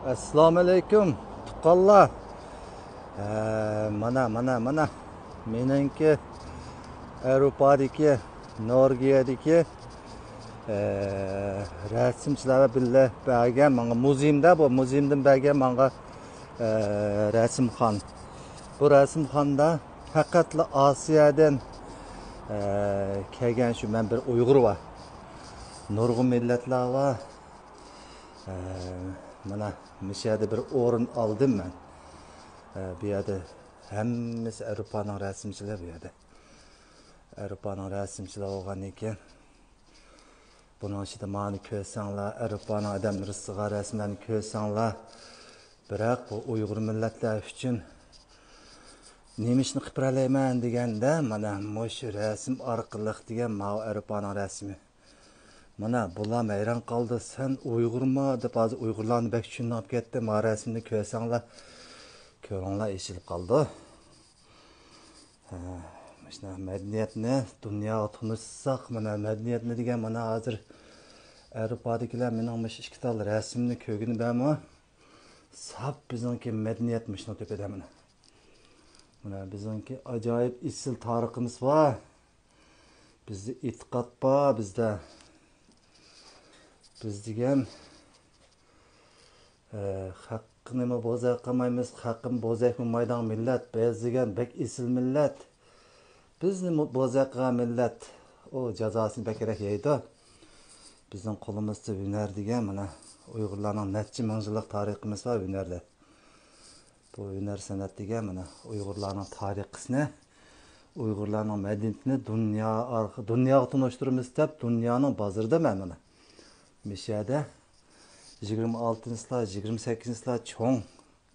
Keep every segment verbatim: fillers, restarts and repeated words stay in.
ئەسسالامۇئەلەيكۇم، تۇغقانلار. ھە، مانا، مانا، مانا. مېنىڭكى ئاۋروپادىكى، نورۋېگىيەدىكى، ھە، رەسىمچىلەر بىللە بەرگەن ماڭا مۇزېيىمدا، بۇ مۇزېيىمدىن بەرگەن ماڭا، ھە، رەسىمخان. بۇ رەسىمخانىدا پەقەتلا ئاسىيادىن، ھە، كەلگەن شۇ مەن بىر ئۇيغۇر بار. نۇرغۇن مىللەتلەر بار. ھە، مانا، مۇشۇ يەردە بىر ئورۇن ئالدىم مەن. ھە، بۇ يەردە ھەممىسى ئاۋروپانىڭ رەسىمچىلىرى بۇ يەردە. ئاۋروپانىڭ رەسىمچىلىرى بولغاندىن كېيىن، بۇنىڭ ئىچىدە مانى كۆرسەڭلار، ئاۋروپانىڭ ئادەملىرى سىغار رەسىملەرنى كۆرسەڭلار، بىراق بۇ ئۇيغۇر مىللەتلەر ئۈچۈن نېمە ئىشنى قىلىپ بېرەلەيمەن دېگەندە، مانا مۇشۇ رەسىم ئارقىلىق دېگەن ماۋۇ ئاۋروپانىڭ رەسىمى. مانا بۇلار ھەيران قالدى، سەن ئۇيغۇرما دەپ، ھازىر ئۇيغۇرلارنى بەك چۈشىنىپ كەتتى. ما رەسىمنى كۆرسەڭلار، كۆڭلۈڭلار ئېچىلىپ قالىدۇ. ھە، مۇشۇنداق مەدەنىيەتنى دۇنياغا تونۇتساق، مانا مەدەنىيەتنى دېگەن، مانا ھازىر ئاۋروپادىكىلەر مېنىڭ مۇشۇ ئىككى تال رەسىمنى كۆرگىنى بارمۇ؟ ساپ بىزنىڭكى مەدەنىيەت مۇشۇنىڭ تۆپىدە مانا. مانا بىزنىڭكى ئاجايىپ ئېسىل تارىخىمىز بار. بىزدە ئېتىقاد بار، بىزدە. بىز دېگەن، ئە، خەقنىمۇ بوزەك قىلمايمىز، خەقنى بوزەك قىلمايدىغان مىللەت. بىز دېگەن بەك ئېسىل مىللەت. بىزنى مۇ-، بوزەك قىلغان مىللەت، ئۇ جازاسىنى بەكرەك يەيدۇ. بىزنىڭ قولىمىزدا ھۈنەر دېگەن، مانا، ئۇيغۇرلارنىڭ نەچچە مىڭ يىللىق تارىخىمىز بار ھۈنەردە. بۇ ھۈنەر سەنئەت دېگەن، مانا، ئۇيغۇرلارنىڭ تارىخىسىنى، ئۇيغۇرلارنىڭ مەدەنىيىتىنى دۇنيا ئارخ-، دۇنياغا تونۇشتۇرىمىز دەپ، دۇنيانىڭ بازىرىدا مەن مانا مۇشۇ يەردە يىگىرمە ئالتىنچى يىللار، يىگىرمە سەككىزىنچى يىللار چوڭ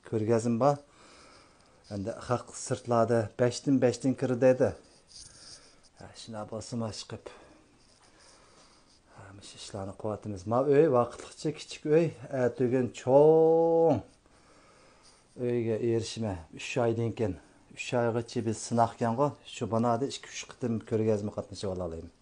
كۆرگەزمە بار. ئەمدى خەق سىرتلاردا بەشتىن بەشتىن كىرىدۇ دەيدۇ. ھە، شۇنداق بولسىمۇ ئىشقىپ. ھە، مۇشۇ ئىشلارنى قىلىۋاتىمىز. ما ئۆي ۋاقىتلىقچە كىچىك ئۆي، ئەتىگۈن چوڭ ئۆيگە ئېرىشىمەن. ئۈچ ئايدىن كېيىن، ئۈچ ئايغىچە بىز سىناقكەنغۇ، شۇ بىنادا ئىككى-ئۈچ قېتىم كۆرگەزمە قاتنىشىپ ئالالايمەن.